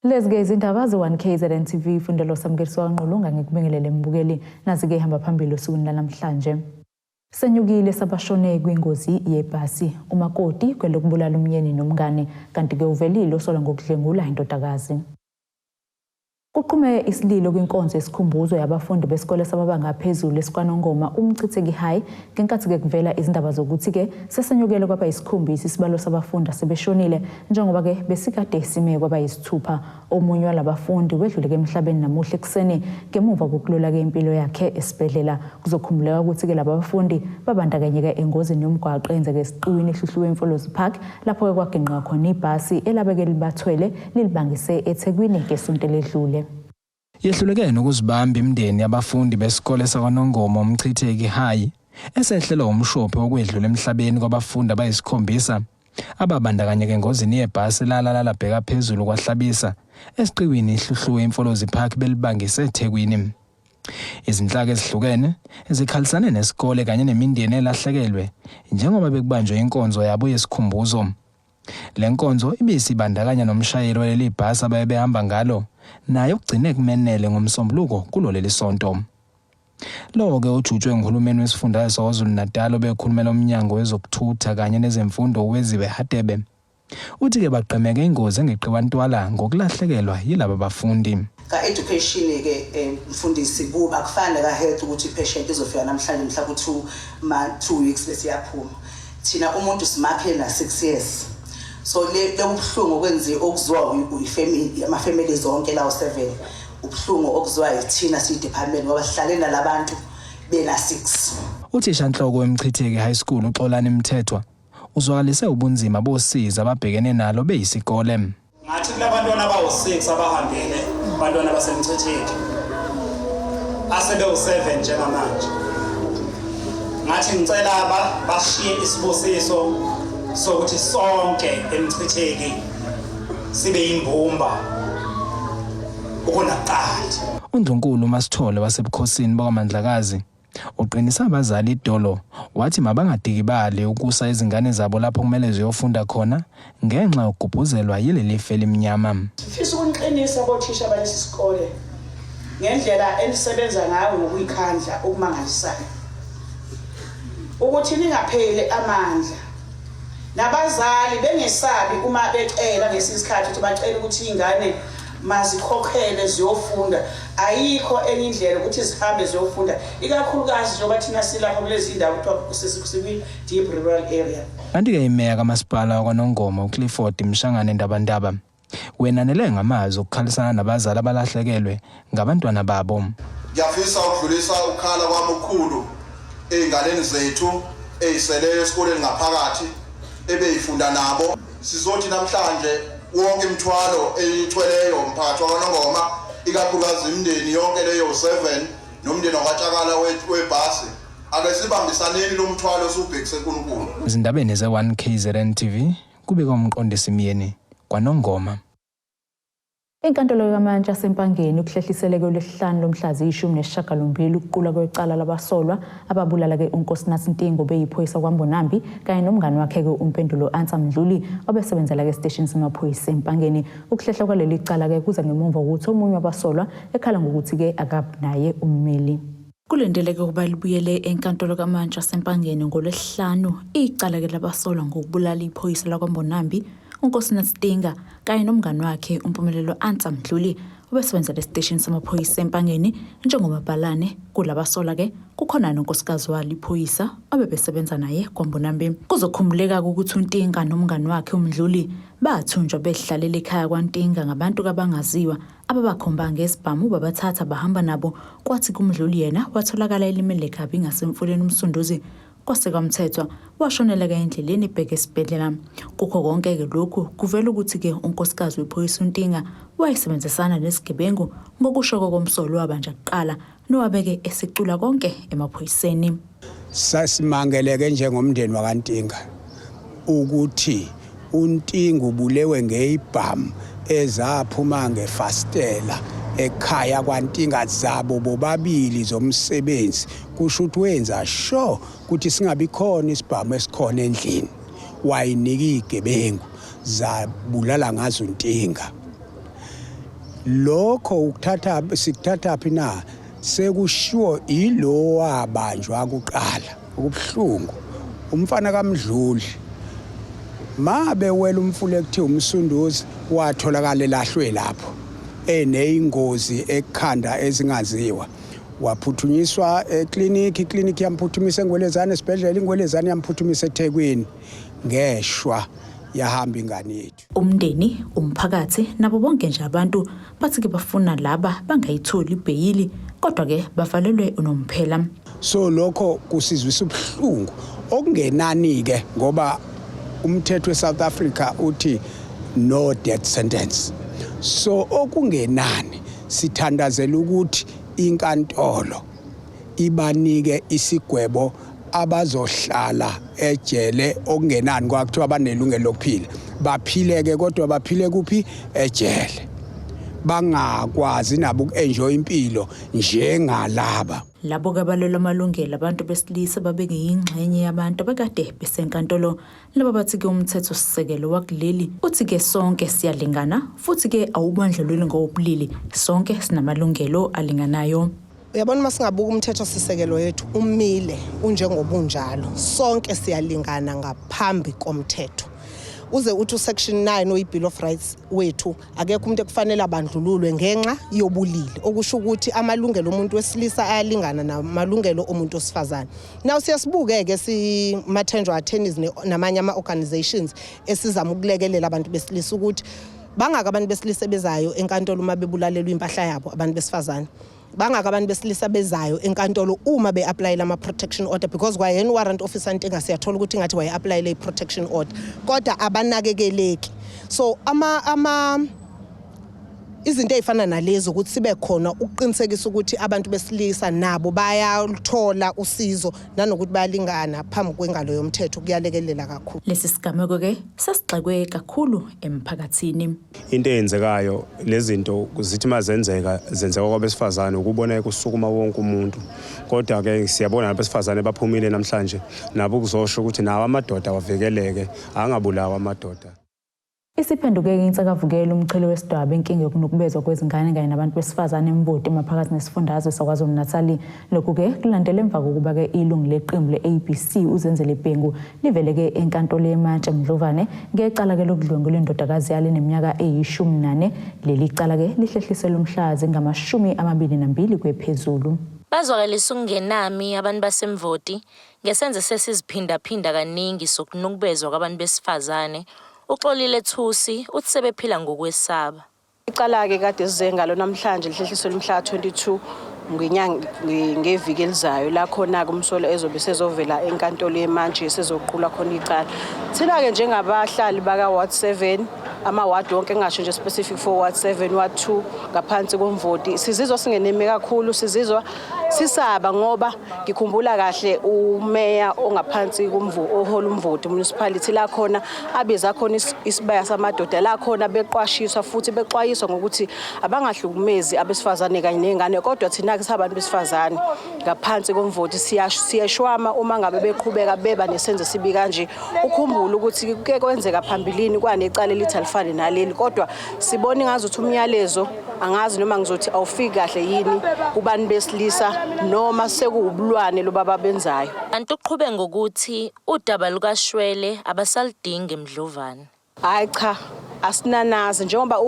Lezi-ke izindaba ze-1 KZN TV Fundelo Samukeliso kaNqulunga ngikubingelele mbukeli nazi-ke ihamba phambili osukwini lanamhlanje. Senyukile sabashone kwingozi yebhasi umakoti kwelokubulala umyeni nomngane kanti-ke uvelile osola ngokudlwengula indodakazi. Kuqhume isililo kwinkonzo yesikhumbuzo yabafundi besikole samabanga aphezulu esikwanongoma uMchitheki High ngenkathi-ke kuvela izindaba zokuthi-ke sesenyukele kwaba yisikhombisa isibalo sabafundi asebeshonile njengoba-ke besikade sime kwaba yisithupha. Omunye walabafundi wedluleke emhlabeni namuhla ekuseni ngemuva kokulula-ke impilo yakhe esibhedlela. Kuzokhumbuleka ukuthi-ke laba bafundi babandakanyeka engozini yomgwaqo eyenzeke esiqiwini eHluhluwe eMfolozi Park lapho-ke kwaginqika khona ibhasi elabeke libathwele lilibangise eThekwini ngesonto eledlule. Yehluleke nokuzibamba imindeni yabafundi besikole sakwaNongoma uMchitheki High esehlelwa umshophi wokwedlula emhlabeni kwabafundi abayisikhombisa ababandakanyeka engozini yebhasi elalala labheka phezulu kwaHlabisa esiqiwini iHluhluwe iMfolozi Park belibangise eThekwini. Izinhlaka ezihlukene zikhalisane nesikole kanye nemindeni elahlekelwe njengoba bekubanjwe inkonzo yabo yesikhumbuzo. Le nkonzo ibisibandakanya nomshayeli waleli bhasi abaye behamba ngalo naye okugcine kumenele ngoMsombuluko kulo leli sonto. Lowo-ke ojutshwe nguhulumeni wesifundazwe saKwaZulu-Natal obekhulumela uMnyango wezokuThutha kanye nezeMfundo uWeziwe Hadebe uthi-ke bagqemeke ingozi engeqiwa ntwala ngokulahlekelwa yilaba bafundi. Ka-education-ke mfundisi kuba akufani naka-health ukuthi i-patient izofika namhlanje mhla ku-two ma 2 weeks bese iyaphuma. Thina umuntu simakhe na-6 years, so le ubuhlungu okwenziwe okuziwa uyifamily, ama-family zonke lawo 7, ubuhlungu okuziwa yithina siyi-department ngoba sihlale nalabantu bena-6. Uthishanhloko weMchitheki High School uXolani Mthethwa uzwakalise ubunzima bosizi ababhekene nalo beyisikole. Ngathi kulabantwana abawu-6 abahambile, abantwana baseMchitheki asebewu-7 njengamanje, ngathi ngicela bashiye isibusiso sokuthi sonke eMchitheki sibe yimbumba ukunakuqala. UNdlunkulu uMasithole wasebukhosini bakwaMandlakazi uqinisa abazali idolo wathi mabangadikibali ukusa izingane zabo lapho kumele ziyofunda khona ngenxa yokugubhuzelwa yileli lifu elimnyama. Sifisa ukuniqinisa bothisha balesi sikole ngendlela enisebenza ngayo ngokuyikhandla okumangalisayo. Ukuthi ningapheli amandla. Nabazali bengesabi uma becela ngesinye isikhathi ukuthi bacela ukuthi iy'ngane mazikhokhelwe ziyofunda. Ayikho enye indlela ukuthi zihambe ziyofunda, ikakhulukazi njengoba thina silapha kulezi ndawo kuthiwa sikwi-deep rural area. Kanti-ke imeya kamasipala wakwaNongoma uClifford Mshangane Ndabandaba wenanele ngamazwi okukhalisana nabazali abalahlekelwe ngabantwana babo. Ngiyafisa ukudlulisa ukukhala kwami okukhulu ey'nganeni zethu ey'seleyo esikoleni ngaphakathi ebeyifunda nabo. Sizothi namhlanje wonke imithwalo eyithweleyo mphakathi wakwaNongoma, ikakhulukazi imindeni yonke leyo 7 nomndeni wakwaTshakala webhasi, ake sibambisaneni lo mthwalo siwubhekise kuNkulunkulu. Ezindabeni ze-1 KZN TV kubika uMqondisi Myeni kwaNongoma. Inkantolo kaMantshi yaseMpangeni ukuhlehlisele kwelwesihlanu lomhla ziyi-18 ukuqulwa kwecala labasolwa ababulala-ke uNkosinathi Ntingo beyiphoyisa kwaMbonambi kanye nomngani wakhe-ke uMpendulo Ansa Mdluli obesebenzela-ke esiteshini samaphoyisa eMpangeni. Ukuhlehla kwaleli cala-ke kuza ngemuva kokuthi omunye wabasolwa ekhala ngokuthi-ke akabi naye ummeli. Kulindeleke ukuba libuyele enkantolo kaMantshi yaseMpangeni ngoLwesihlanu icala-ke labasolwa ngokubulala iphoyisa lakwaMbonambi uNkosinathi Ntinga kanye nomngani wakhe uMpumelelo Ansa Mdluli obesebenzela esiteshini samaphoyisa eMpangeni njengomabhalane. Kulabasolwa-ke kukhona nonkosikazi walo iphoyisa obebesebenza naye kwaMbonambi. Kuzokhumbuleka ukuthi uNtinga nomngani wakhe uMdluli bathunjwa behlalela ekhaya kwaNtinga ngabantu kabangaziwa ababakhomba ngesibhamu babathatha bahamba nabo, kwathi kuMdluli yena watholakala elimele kabi ngasemfuleni uMsunduzi kwase kwaMthethwa, washonela-ke endleleni ebheke esibhedlela. Kukho konke-ke lokhu kuvela ukuthi-ke unkosikazi wephoyisa uNtinga wayesebenzisana nesigebengu ngokusho kokomsolo wabanja kuqala nowabeke esecula konke emaphoyiseni. Sasimangeleke njengomndeni wakaNtinga ukuthi uNtinga ubulewe ngeyibhamu ezaphuma ngefasitela ekhaya kwaNtinga zabo bobabili zomsebenzi. Kusho ukuthi wenza sure ukuthi singabi khona isibhamu esikhona endlini, wayinika izigebengu zabulala ngazo uNtinga. Lokho ukuthatha sikuthathaphi na? Sekushiwo ilo wabanjwa kuqala. Okubuhlungu umfana kaMdluli mabewela umfula ekuthiwa uMsunduzi watholakala elahlwe lapho eneyingozi ekhanda ezingaziwa. Waphuthunyiswa ekliniki, ikliniki yamphuthumisa eNgwelezane esibhedlela, iNgwelezane yamphuthumisa eThekwini. Ngeshwa yahamba ingane yethu. Umndeni, umphakathi nabo bonke nje abantu bathi-ke bafuna laba bangayitholi ibheyili kodwa-ke bavalelwe unomphela. So lokho kusizwisa ubuhlungu okungenani-ke ngoba umthetho weSouth Africa uthi no death sentence. So okungenani sithandazela ukuthi inkantolo ibanike isigwebo abazohlala ejele okungenani kwakuthiwa banelungelo lokuphila baphileke kodwa baphile kuphi ejele bangakwazi nabo uku-enjoy impilo njengalaba. Labo-ke abalwela amalungelo abantu besilisa babengeyingxenye yabantu abakade besenkantolo. Laba bathi-ke umthethosisekelo wakuleli uthi-ke sonke siyalingana futhi-ke awubandlululi ngokobulili, sonke sinamalungelo alinganayo. Uyabona uma singabuka umthethosisekelo wethu umile unjengobunjalo, sonke siyalingana ngaphambi komthetho. Uze uthi usection 9 oyi-Bill of Rights wethu akekho umuntu ekufanele abandlululwe ngenxa yobulili, okusho ukuthi amalungelo omuntu wesilisa ayalingana namalungelo omuntu wesifazane. Now siyasibuke-ke si-Mathenjwa Attorneys namanye ama-organizations esizama ukulekelela abantu besilisa ukuthi bangaka abantu besilisa bezayo enkantolo uma bebulalelwa impahla yabo abantu besifazane. Bangaka abantu besilisa bezayo enkantolo uma be-applyela ama-protection order, because kwayena warrant officer Ntinga siyathola ukuthi ngathi waye-applyele i-protection order kodwa abanakekeleki. So ama ama izinto ey'fana nalezi ukuthi sibe khona ukuqinisekisa ukuthi abantu besilisa nabo bayaluthola usizo nanokuthi bayalingana phambi kwengalo yomthetho kuyalekelela kakhulu. Lesi sigameko-ke sesigxekwe kakhulu emphakathini. Into eyenzekayo lezinto zithi mazenzeka zenzeka kwabesifazane ukubona kusukuma wonke umuntu, kodwa ke siyabona nabesifazane baphumile namhlanje nabo kuzosho ukuthi nawo amadoda awavikeleke, angabulawa amadoda. Isiphenduke insakavukela umchilo wesidwaba inkinga yokunukubezwa kwezingane kanye nabantu besifazane eMvoti maphakathi nesifundazwe saKwaZulu-Natali. Lokhu-ke kulandela emva kokuba-ke ilungu leqembu le-ABC uZenzele Bhengu liveleke enkantolo yeMantshi eMdlovane ngecala-ke lokudlwengula indodakazi yalo eneminyaka eyi-14. Leli cala-ke lihlehliselwe umhla zingama-22 kwephezulu. Bazwakalisa ukungenami abantu baseMvoti ngesenzo sesiziphindaphinda kaningi sokunukubezwa kwabantu besifazane. UXolile Thusi uthi sebephila ngokwesaba. Icala-ke kade size ngalo namhlanje lihlehliselwe umhla ka-22 ngenyanga ngeviki elizayo la khona-ke umsolwa ezobe sezovela enkantolo yemantshi esezoqulwa khona icala. Thina-ke njengabahlali baka-Ward 7 ama-ward wonke engasho nje specific for Ward 7, Ward 2 ngaphansi koMvoti, sizizwa singeneme kakhulu, sizizwa sisaba ngoba ngikhumbula kahle umeya ongaphansi ohola uMvoti municipality la khona abiza khona isibaya samadoda la khona beqwashiswa futhi bexwayiswa ngokuthi abangahlukumezi abesifazane kanye ney'ngane, kodwa thina-ke sabantu besifazane ngaphansi koMvoti siyashwama uma ngabe beqhubeka beba nesenzo esibi kanje. Ukhumbule ukuthi kuke kwenzeka phambilini kwanecala elithi alifane naleli, kodwa sibona ingazuthi umyalezo angazi noma ngizothi awufiki kahle yini kubantu besilisa noma sekuwubulwane loba babenzayo. Kanti uqhube ngokuthi udaba lukaShwele abasaludingi eMdlovane. Hayi cha, asinanazi njengoba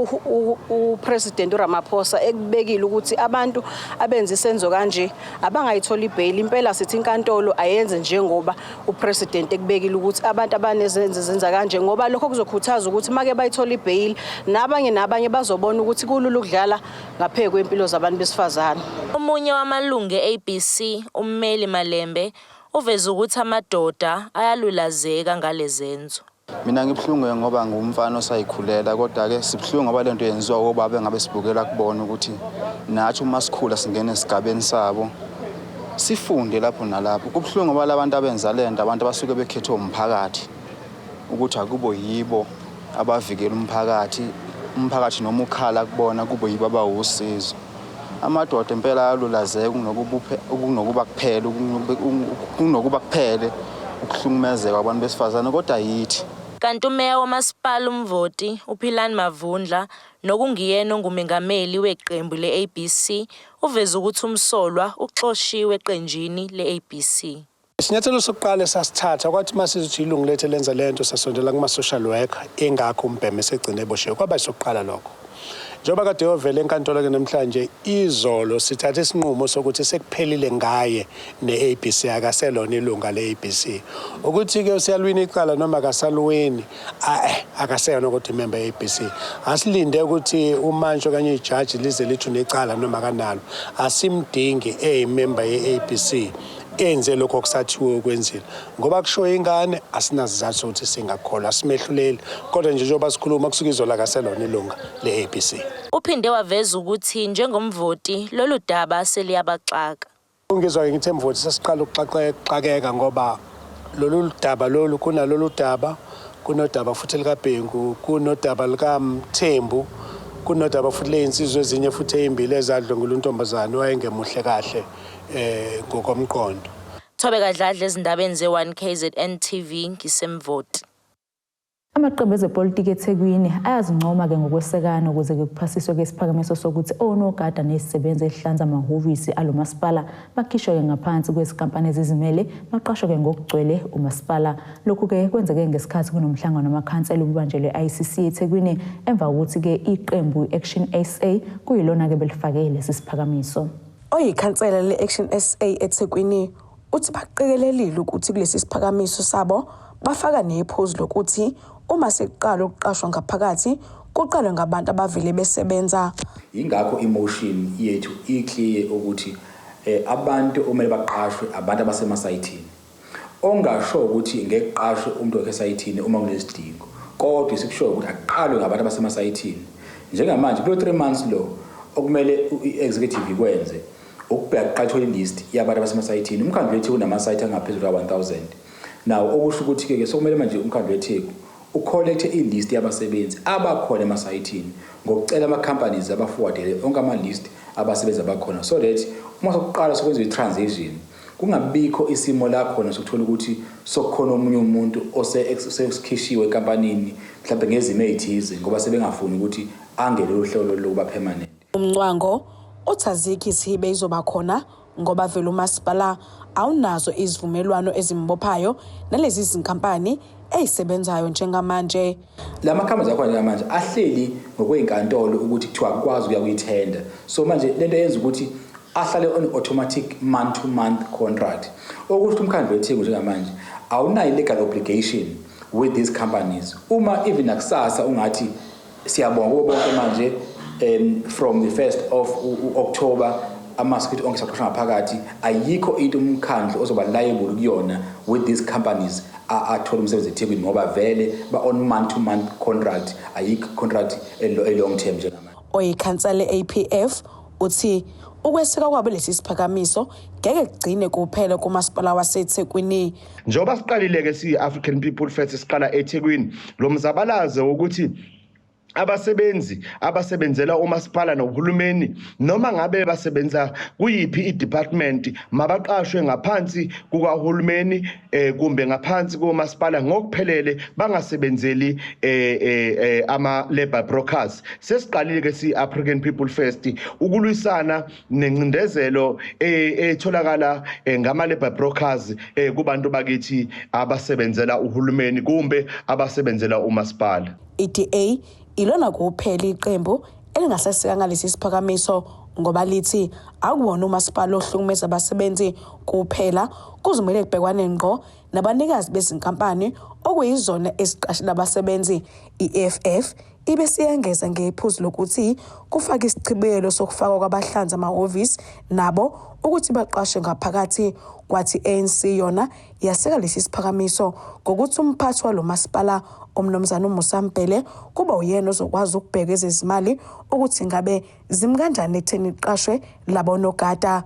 uPresident uRamaphosa ekubekile ukuthi abantu abenza isenzo kanje abangayithola ibail. Impela sithi inkantolo ayenze njengoba uPresident ekubekile ukuthi abantu abanezenzo zenza kanje, ngoba lokho kuzokhuthaza ukuthi make bayithola ibail nabanye nabanye bazobona ukuthi kulula ukudlala ngaphezu kwempilo zabantu besifazane. Omunye wamalungu e-ABC ummeli Malembe uveze ukuthi amadoda ayalulazeka ngalezenzo. Mina ngibuhlungu ngoba ngumfana osayikhulela, kodwa-ke sibuhlungu ngoba lento yenziwa obaba engabe sibukela kubona ukuthi nathi uma sikhula singene esigabeni sabo sifunde lapho nalapho. Kubuhlungu ngoba labantu abenza lento abantu abasuke bekhethwe umphakathi ukuthi akubo yibo abavikela umphakathi, umphakathi noma ukhala kubona kubo yibo abawusizo. Amadoda impela ayalulazeka kunokuba kuphele kunokuba kuphele ukuhlukumezeka kwabantu besifazane, kodwa yithi. Kanti uMeya woMasipala uMvoti, uPhilani Mavundla, nokunguyena ongumengameli weqembu le-ABC, uveze ukuthi umsolwa uxoshiwe eqenjini le-ABC. Isinyathelo sokuqala esasithatha kwathi uma sizothi ilungu lethu elenza le nto sasondela kuma-social worker ingakho umbheme esegcine eboshiwe kwaba esokuqala lokho. Njengoba kade eyovela enkantolo-ke namhlanje izolo sithathe isinqumo sokuthi sekuphelile ngaye ne-ABC akaselona ilunga le-ABC. Ukuthi-ke usiyalwina icala noma akasaluwini ae akaseyona kodwa imemba ye-ABC. Asilinde ukuthi umantshi okanye ijaji lize lithi unecala noma akanalo. Asimdingi eyimemba ye-ABC. enze lokho okusathiwe ukwenzile ngoba kusho ingane asinazizathu sokuthi singakholwa asimehluleli kodwa nje njengoba sikhuluma kusuke izolo akaselona ilunga le-ABC. Uphinde waveza ukuthi njengomvoti lolu daba seliyabaxaka. Ungizwa-ke ngithe mvoti sesiqala ukuxakeka ngoba lolu daba lolu kunalolu daba kunodaba futhi likaBhengu kunodaba likaMthembu kunodaba futhi leyinsizwa ezinye futhi ezimbili ezadlwengula untombazane owayengemuhle kahle eh ngokomqondo. Thobeka Dladla ezindabeni ze-1 KZN TV ngiseMvoti. Amaqembu ezepolitiki eThekwini ayazincoma-ke ngokwesekana ukuze-ke kuphasiswe-ke isiphakamiso sokuthi onogada nezisebenzi ezihlanza amahhovisi alo masipala bakhishwe-ke ngaphansi kwezinkampani ezizimele baqashwe-ke ngokugcwele umasipala. Lokhu-ke kwenzeke ngesikhathi kunomhlangano wamakhansela obubanjelwe e-ICC eThekwini emva kokuthi-ke iqembu i-Action SA kuyilona-ke belifake lesi siphakamiso. Oyikhansela le-Action SA eThekwini uthi baqikelelile ukuthi kulesi siphakamiso sabo bafaka nephuzu lokuthi uma sekuqalwa ukuqashwa ngaphakathi kuqalwe ngabantu abavele besebenza. Yingakho imotion yethu i-clear ukuthi eh, abantu okumele baqashwe abantu abasemasayithini. Ongasho ukuthi ngeke kuqashwe umuntu wakhe esayithini uma kunesidingo kodwa esikushoyo ukuthi akuqalwe ngabantu abasemasayithini njengamanje kulo 3 months lo okumele i-executive ikwenze ukubheka kuqala ithole i-list yabantu abasemasayithini umkhandlu wetheku unamasayithi angaphezulu ka-1000 nawo okusho ukuthi-ke ke sokumele manje umkhandlu wetheku ucollecte i-list yabasebenzi abakhona emasayithini ngokucela ama-companies abaforwardele onke ama-list abasebenzi abakhona so that uma sokuqala sokwenziwa i-transition Kungabikho isimo la khona sokuthola ukuthi sokukhona omunye umuntu osekhishiwe enkampanini mhlawumbe ngezimo ey'thize ngoba sebengafuni ukuthi angene lolu hlelo lokuba permanent. UMncwango uthi azikho izihibe ezizoba khona ngoba vele umasipala awunazo izivumelwano ezimbophayo nalezi zinkampani ezisebenzayo njengamanje. La makhambi akhona njengamanje ahleli ngokwey'nkantolo ukuthi kuthiwa akukwazi ukuya kuyithenda. So manje lento yenza ukuthi ahlale on automatic month to month contract. Okusho ukuthi umkhandlu weTheku njengamanje awunayo legal obligation with these companies. Uma even nakusasa ungathi siyabonga kubo bonke manje from the 1st of October ama-security onke saqashwa ngaphakathi ayikho into umkhandlu ozoba liable kuyona with these companies athola umsebenzi eThekwini ngoba vele ba-on month to month contract ayikho contract e-long term njengamanje. Oyikhansela le-APF uthi ukweseka kwabo lesi siphakamiso ngeke kugcine kuphela kumasipala waseThekwini. Njengoba siqalile-ke siyi-African People First siqala eThekwini lo mzabalazo wokuthi abasebenzi abasebenzela umasipala nohulumeni noma ngabe basebenza kuyiphi i-department mabaqashwe ngaphansi kukahulumeni eh kumbe ngaphansi komasipala ngokuphelele bangasebenzeli eh, eh, eh ama labor brokers. Sesiqalile ke si African People First ukulwisana nencindezelo etholakala ngama labor brokers kubantu bakithi abasebenzela uhulumeni kumbe abasebenzela umasipala. I-DA ilona kuphela iqembu elingaseseka ngalesi siphakamiso ngoba lithi akuwona umasipala ohlukumeza abasebenzi kuphela kuzomele kubhekwane ngqo nabanikazi bezinkampani okuyizona eziqashela abasebenzi. I-EFF ibe siyengeza ngephuzu lokuthi kufake isichibiyelo sokufakwa kwabahlanza amahhovisi nabo ukuthi baqashwe ngaphakathi kwathi ANC yona yaseka lesi siphakamiso ngokuthi umphathi walo masipala uMnumzane uMusa Mbhele kuba uyena ozokwazi ukubheka ezezimali ukuthi ngabe zimi kanjani ekutheni kuqashwe labo nogada.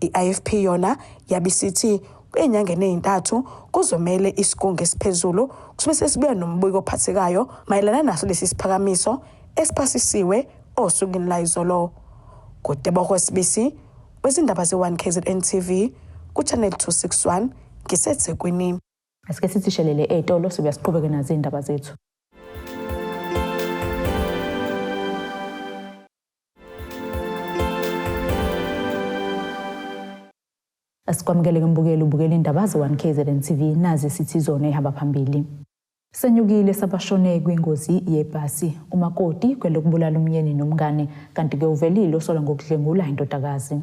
I-IFP yona yabe isithi ezinyangeni ezintathu kuzomele isigungu esiphezulu kusuke sesibuya nombiko ophathekayo mayelana naso lesi siphakamiso esiphasisiwe osukwini layizolo. NguTebogo Sibisi wezindaba ze-1 KZN TV ku-Channel 261 ngiseThekwini. Asike sithi shelele ey'tolo, sibuya siqhubeke nazo iy'ndaba zethu. Asikwamukele-ke mbukeli, ubukela indaba ze-1 KZN TV, nazi sithi zona ehamba phambili. Senyukile sabashone kwingozi yebhasi, umakoti kwelokubulala umyeni nomngane, kanti-ke uvelile osola ngokudlwengula indodakazi.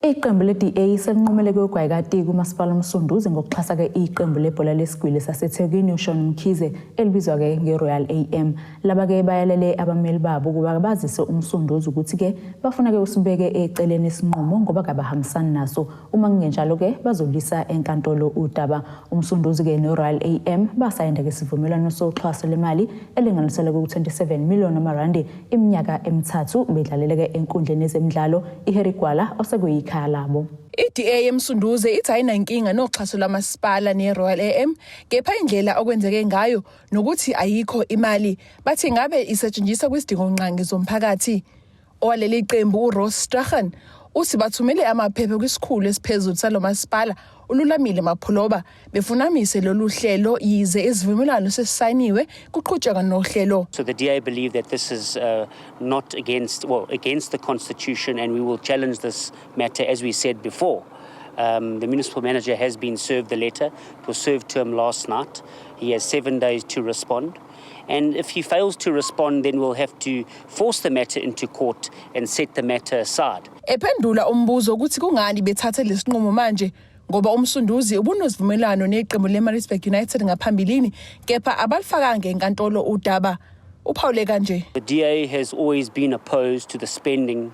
Iqembu le-DA selinqumele kuyogwayi katiki uMasipala uMsunduzi ngokuxhasa-ke iqembu lebhola lesigwili saseThekwini uShauwn Mkhize elibizwa-ke nge-Royal AM. Laba-ke bayalele abameli babo ukuba bazise uMsunduzi ukuthi-ke bafuna-ke usibeke eceleni isinqumo ngoba kabahambisani naso. Uma kungenjalo-ke bazolisa enkantolo udaba. UMsunduzi-ke ne-Royal AM basayinda-ke isivumelwano soxhaso lemali elinganiselwa ku-27 million amarandi iminyaka emithathu bedlalele-ke enkundleni yezemidlalo iHarry Gwala osekuyikhaya labo. I-DA eMsunduze ithi ayinankinga noxhaso lwamasipala ne-Royal AM, kepha indlela okwenzeke ngayo nokuthi ayikho imali bathi ngabe isetshenziswa kwizidingongqangi zomphakathi. Owaleli qembu uRoss Strachan uthi bathumele amaphepha kwisikhulu esiphezulu salo masipala uLulamile Mapholoba befuna amise lolu hlelo yize isivumelwano sesisayiniwe kuqhutshekwa nohlelo. So the DA believe that this is not against, well, against the constitution, and we will challenge this matter as we said before. The municipal manager has been served the letter. It was served to him last night. He has 7 days to respond. And if he fails to respond, then we'll have to force the matter into court and set the matter aside. Ephendula umbuzo ukuthi kungani bethathe lesinqumo manje ngoba uMsunduzi ubunosivumelwano neqembu leMaritzburg United ngaphambilini, kepha abalifakanga enkantolo udaba. Uphawule kanje. The DA has always been opposed to the spending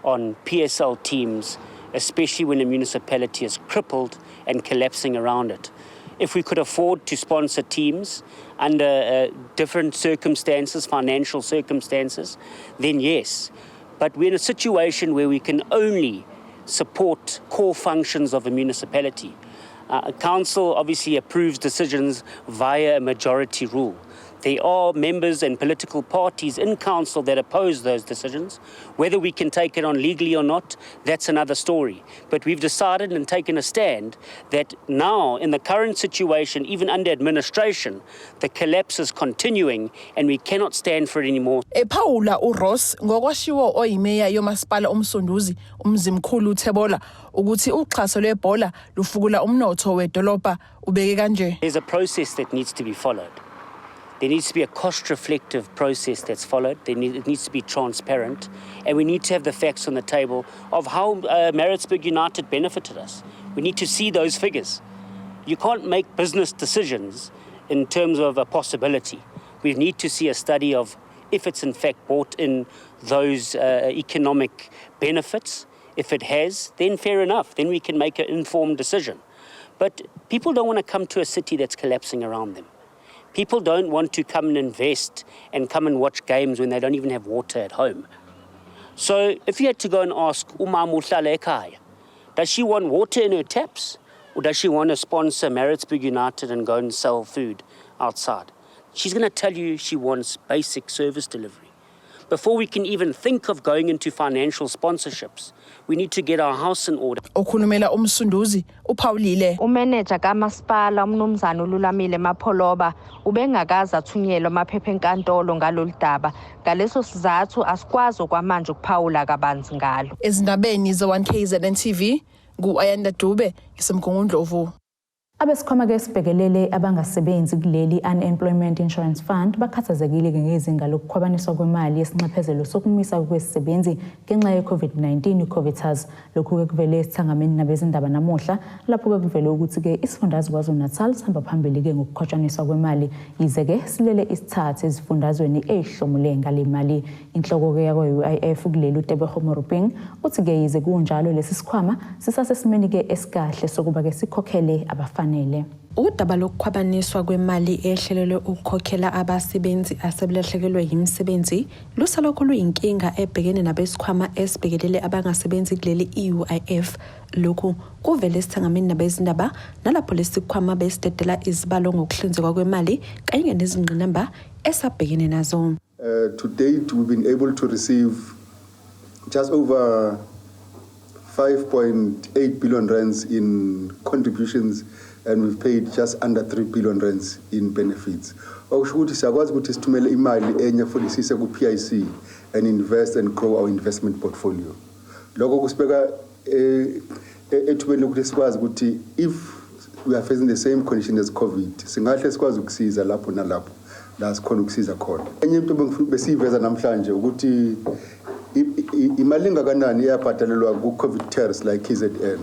on PSL teams, especially when a municipality is crippled and collapsing around it. If we could afford to sponsor teams under different circumstances, financial circumstances, then yes. But we're in a situation where we can only support core functions of a municipality. Council obviously approves decisions via a majority rule. There are members and political parties in council that oppose those decisions. Whether we can take it on legally or not, that's another story. But we've decided and taken a stand that now, in the current situation, even under administration, the collapse is continuing and we cannot stand for it anymore. Ephawula uRoss ngokwashiwo oyimeya yomasipala uMsunduzi uMzimkhulu Thebolla ukuthi uxhaso lwebhola lufukula umnotho wedolobha, ubeke kanje. There's a process that needs to be followed. There needs to be a cost-reflective process that's followed. It needs to be transparent. And we need to have the facts on the table of how Maritzburg United benefited us. We need to see those figures. You can't make business decisions in terms of a possibility. We need to see a study of if it's in fact brought in those economic benefits. If it has, then fair enough. Then we can make an informed decision. But people don't want to come to a city that's collapsing around them. People don't want to come and invest and come and watch games when they don't even have water at home. So if you had to go and ask Umama uhlala ekhaya, does she want water in her taps or does she want to sponsor Maritzburg United and go and sell food outside? She's going to tell you she wants basic service delivery. Before we can even think of going into financial sponsorships, we need to get our house in order. Okhulumela uMsunduzi uphawulile. Umeneja kamasipala umnumzana uLulamile Mapholoba ubengakaze athunyelwe amaphepha enkantolo ngalolu daba. Ngaleso sizathu asikwazi okwamanje ukuphawula kabanzi ngalo. Ezindabeni ze-1 KZN TV, ngu-Ayanda Dube, ngiseMgungundlovu. Abesikhwama-ke esibhekelele abangasebenzi kuleli Unemployment Insurance Fund bakhathazekile-ke ngezinga lokukhwabaniswa kwemali yesinxephezelo sokumisa kwesisebenzi ngenxa ye-COVID-19 i-Covitas. Lokhu-ke kuvele esithangameni nabezindaba namuhla lapho-ke kuvele ukuthi-ke isifundazwe KwaZulu-Natal sihamba phambili-ke ngokukhwatshaniswa kwemali yize-ke silele isithathu ezifundazweni ezihlomule ngale mali. Inhloko-ke yakwa-UIF kuleli uTebogo Moruping uthi-ke yize kunjalo lesi sikhwama sisasesimeni-ke esikahle sokuba-ke sikhokhele abafanele. Udaba lokukhwabaniswa kwemali ehlelelwe ukukhokhela abasebenzi asebelahlekelwe yimisebenzi lusalokhu luyinkinga ebhekene nabesikhwama esibhekelele abangasebenzi kuleli i-UIF. Lokhu kuvele esithangameni nabezindaba nalapho lesikhwama besidedela izibalo ngokuhlinzekwa kwemali kanye nezingqinamba esabhekene nazo. To date, we've been able to receive just over 5.8 billion rands in contributions And we've paid just under 3 billion rands in benefits. Okusho ukuthi siyakwazi ukuthi sithumele imali enye futhi siyise ku-PIC and invest and grow our investment portfolio. Lokho kusibeka ethubeni lokuthi sikwazi ukuthi if we are facing the same condition as COVID, singahle sikwazi ukusiza lapho nalapho la sikhona ukusiza khona. Enye into besiyiveza namhlanje ukuthi imali engakanani iyabhadalelwa ku-COVID TERS like KZN.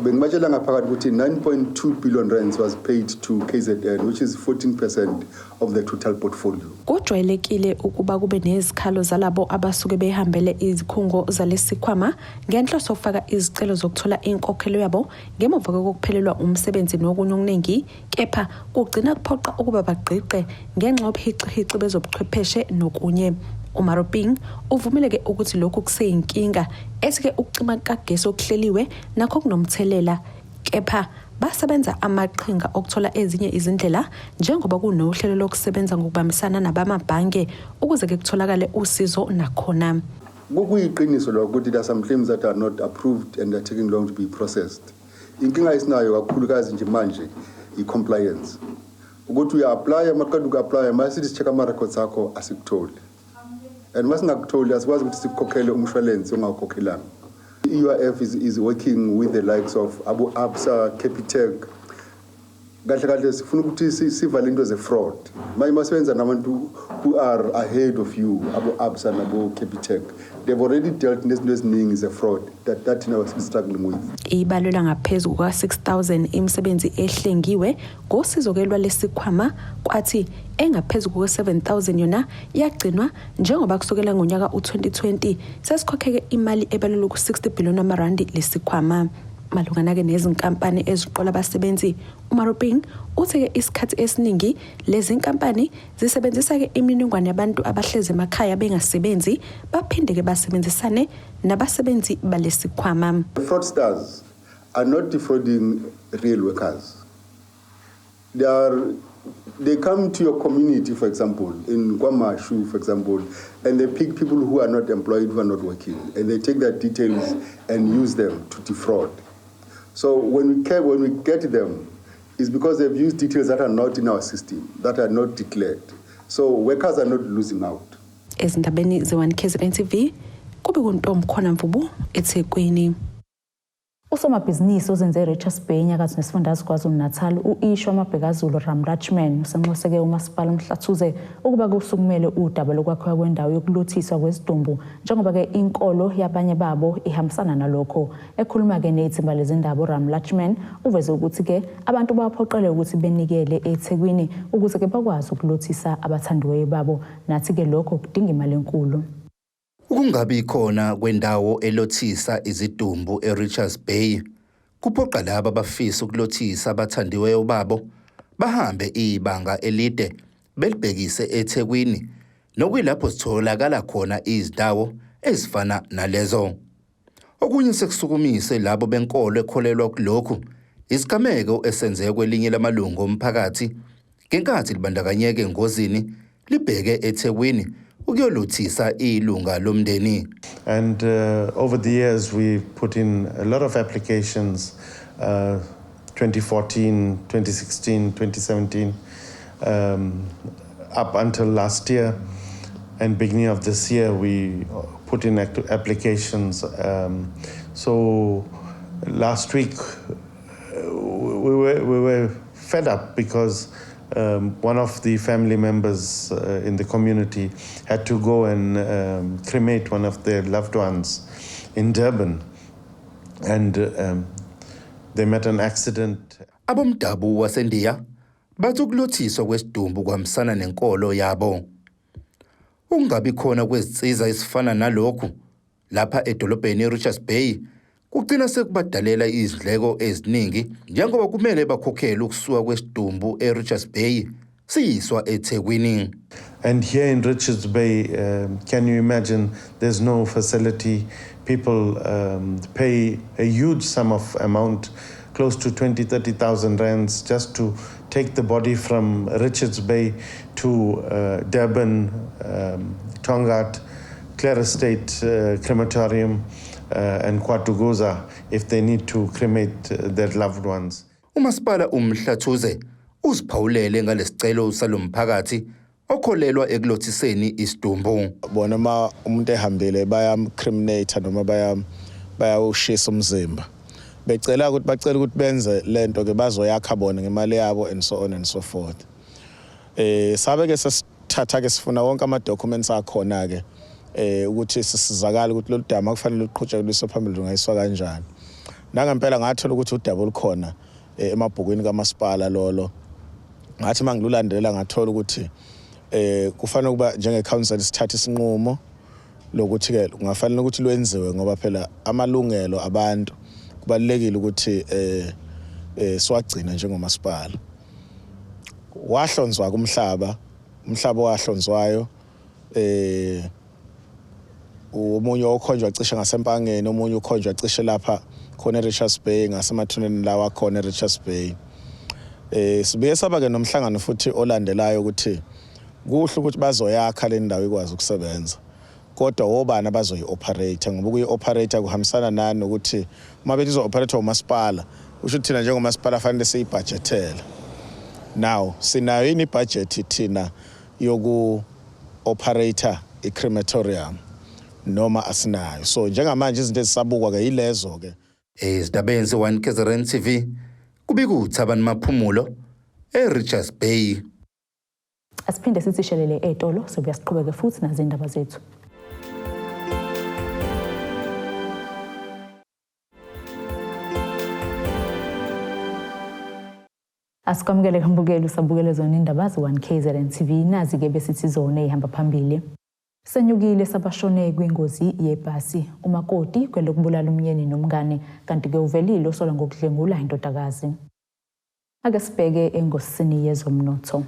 Bengibatshela ngaphakathi ukuthi 9.2 billion rands was paid to KZN, which is 14% of the total portfolio. Kujwayelekile ukuba kube nezikhalo zalabo abasuke behambele izikhungo zalesikhwama ngenhloso yokufaka izicelo zokuthola inkokhelo yabo ngemuva kokuphelelwa umsebenzi nokunye okuningi, kepha kugcina kuphoqa ukuba bagqiqe ngenxa yobuhixihixi bezobuchwepheshe nokunye. UMaruping uvumile-ke ukuthi lokhu kuseyinkinga, ethi-ke ukucima kukagesi okuhleliwe nakho kunomthelela, kepha basebenza amaqhinga okuthola ezinye izindlela njengoba kunohlelo lokusebenza ngokubambisana nabamabhange ukuze-ke kutholakale usizo nakhona. Kuyiqiniso lokho ukuthi there are some claims that are not approved and are taking long to be processed. Inkinga esinayo kakhulukazi nje manje i-compliance, ukuthi uya-applya, maqeda uku-applya, masithi si-check ama-records akho, asikutholi, and masingakutholi asikwazi ukuthi sikukhokhele umshwalense ongawukhokhelanga. I-UIF is working with the likes of abo Absa, Capitec. Kahle kahle sifuna ukuthi sivale into ze-fraud. Manje masebenza nabantu who are ahead of you, abo Absa nabo Capitec, they've already dealt nezinto eziningi ze-fraud that thina we're struggling with. Ibalelwa ngaphezu kuka-6000 imisebenzi ehlengiwe ngosizo-ke lwalesikhwama, kwathi engaphezu kuka-7000 yona yagcinwa, njengoba kusukela ngonyaka u-2020 sesikhokheke imali ebalelwa ku-60 billion wamarandi lesikhwama. Malungana-ke nezinkampani eziqola abasebenzi, uMaruping uthi-ke isikhathi esiningi lezi nkampani zisebenzisa-ke imininingwane yabantu abahlezi emakhaya bengasebenzi, baphinde-ke basebenzisane nabasebenzi balesikhwama. The fraudsters are not defrauding real workers. They come to your community, for example, in KwaMashu, for example, and they pick people who are not employed, who are not working, and they take their details and use them to defraud. So when we get them, it's because they've used details that are not in our system, that are not declared. So workers are not losing out. Ezindabeni ze-1 KZN TV, kube kuntomkhona Mvubu, eThekwini. Usomabhizinisi ozenze eRichards Bay enyakatho nesifundazwe KwaZulu-Natal, u-Ishwa Mabhekazulu Ramlutchman, usenxuseke umasipala uMhlathuze ukuba kusukumele udaba lokwakhiwa kwendawo yokuluthiswa kwezidumbu, njengoba-ke inkolo yabanye babo ihambisana nalokho. Ekhuluma-ke nethimba lezindaba, uRamlutchman uveze ukuthi-ke abantu baphoqelwe ukuthi benikele eThekwini ukuze-ke bakwazi ukuluthisa abathandiweyo babo, nathi-ke lokho kudinga imali enkulu. Ukungabi khona kwendawo elothisa izidumbu eRichards Bay kuphoqa laba abafisa ukulothisa abathandiweyo babo bahambe ibanga elide belibhekise eThekwini, nokuyilapho sitholakala khona izindawo ezifana nalezo. Okunye sekusukumise labo benkolo ekholelwa kulokhu isigameko esenzeke kwelinye lamalungu omphakathi ngenkathi libandakanyeke engozini libheke eThekwini ukuyoluthisa ilunga lomndeni. And over the years, we've put in a lot of applications, 2014, 2016, 2017, up until last year. And beginning of this year, we put in applications. So last week, we were fed up because one of the family members in the community had to go and cremate one of their loved ones in Durban. And they met an accident. Abomdabu waseNdiya bathi ukulothiswa kwesidumbu kuhambisana nenkolo yabo. Ukungabi khona kwezinsiza esifana nalokhu lapha edolobheni eRichards Bay kugcina sekubadalela izindleko eziningi, njengoba kumele bakhokhele ukusuka kwesidumbu eRichards Bay siyiswa eThekwini. And here in Richards Bay, can you imagine, there's no facility. People pay a huge sum of amount, close to 20, 30,000 rands, just to take the body from Richards Bay to Durban, Tongaat, Clare Estate Crematorium, and KwaDukuza if they need to cremate their loved ones. Umasipala uMhlathuze uziphawulele ngalesicelo salomphakathi okholelwa ekulothiseni isidumbu. Bona uma umuntu ehambile bayamcriminate noma bayawushisa umzimba. Becela ukuthi bacela ukuthi benze lento ke bazoyakha bona ngemali yabo and so on and so forth. Sabe ke sesithatha ke sifuna wonke ama documents akhona ke ukuthi sisizakala ukuthi lolu daba kufanele luqhutshwe luso phambili lungayiswa kanjani. Nangempela ngathola ukuthi udaba olukhona emabhukwini kamasipala lolo. Ngathi mangilulandela ngathola ukuthi kufanele kuba njenge council sithathe isinqumo lokuthi ke kungafanele ukuthi lwenziwe ngoba phela amalungelo abantu kubalekile ukuthi siwagcina njengomasipala. Wahlonzwa kumhlaba, umhlaba wahlonzwayo omunye okhonjwa cishe ngasempangeni, omunye ukhonjwa cishe lapha khona eRichards Bay ngasemathuneni lawa khona eRichards Bay. Sibuye saba ke nomhlangano futhi olandelayo ukuthi kuhle ukuthi bazoyakha le ndawo ikwazi ukusebenza. Kodwa wobani abazoyi-operate ngoba ukuyi-operate kuhambisana nani ukuthi uma bethi izo-operate umasipala usho thina njengomasipala fanele siyibudgetele. Now sinayo yini ibudget thina yoku-operate i-crematorium noma asinayo? So njengamanje izinto ezisabukwa ke yilezo ke. Ezindabeni ze-1 KZN TV kubika uThabani Maphumulo eRichards Bay. Asiphinde sithi shelele etolo sobuya siqhubeke futhi nazi indaba zethu. Asikwamukele mbukeli usabukele zona indaba ze-1 KZN TV nazi ke besithi zona ezihamba phambili. Senyukile sabashone kwingozi yebhasi umakoti kwelokubulala umyeni nomngane kanti ke uvelile osola ngokudlengula indodakazi. Ake sibheke engosini yezomnotho.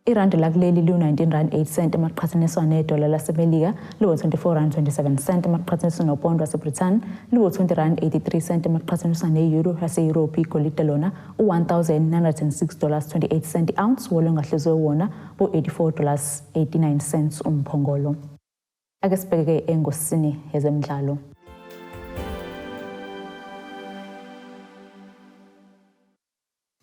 Irandi lakuleli liwu-19 rand 8 cent emaqhathaniswa nedola laseMelika, liwu-24 rand 27 cent emaqhathaniswa nopondo waseBrithani, liwu-20 rand 83 cent emaqhathaniswa ne-euro yase-Europe. Igolide lona u-$1,906.28 cent i-ounce, wolo ongahlezwe wona bu-$84.89 cents umphongolo. Ake sibheke engosini yezemidlalo.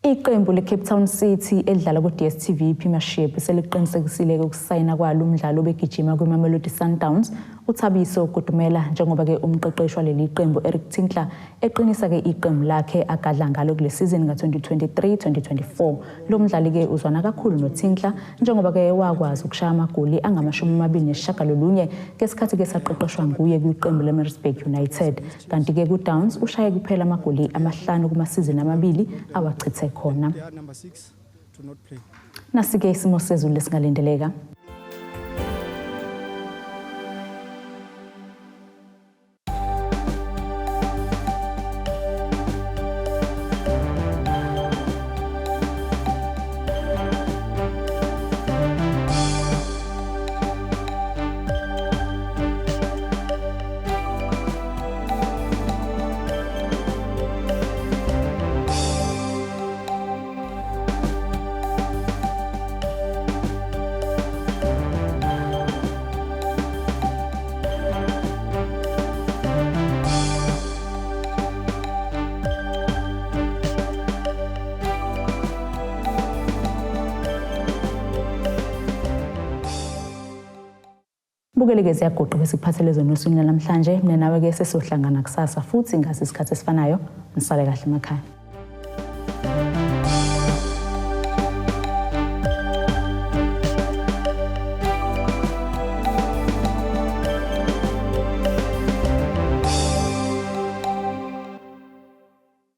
Iqembu le-Cape Town City elidlala ku-DStv Premiership seliqinisekisile ukusayina kwalo umdlalo obegijima kwiMamelodi Sundowns uThabiso Kutumela, njengoba-ke umqeqeshi waleli qembu Eric Tinkler eqinisa-ke iqembu lakhe agadla ngalo kule season ka-2023-2024. Lo mdlali-ke uzwana kakhulu noTinkler njengoba-ke wakwazi ukushaya amagoli angu-29 ngesikhathi-ke saqeqeshwa nguye kwiqembu le-Maritzburg United. Kanti-ke ku-Downs ushaye kuphela amagoli 5 kumasizini 2 awachithe khona. Nasi-ke isimo sezulu lesingalindeleka. Bukeleke ziyagoqa bese kuphathele zona namhlanje. Mina nawe ke sesiyohlangana kusasa futhi ngasi isikhathi esifanayo. Nisale kahle emakhaya.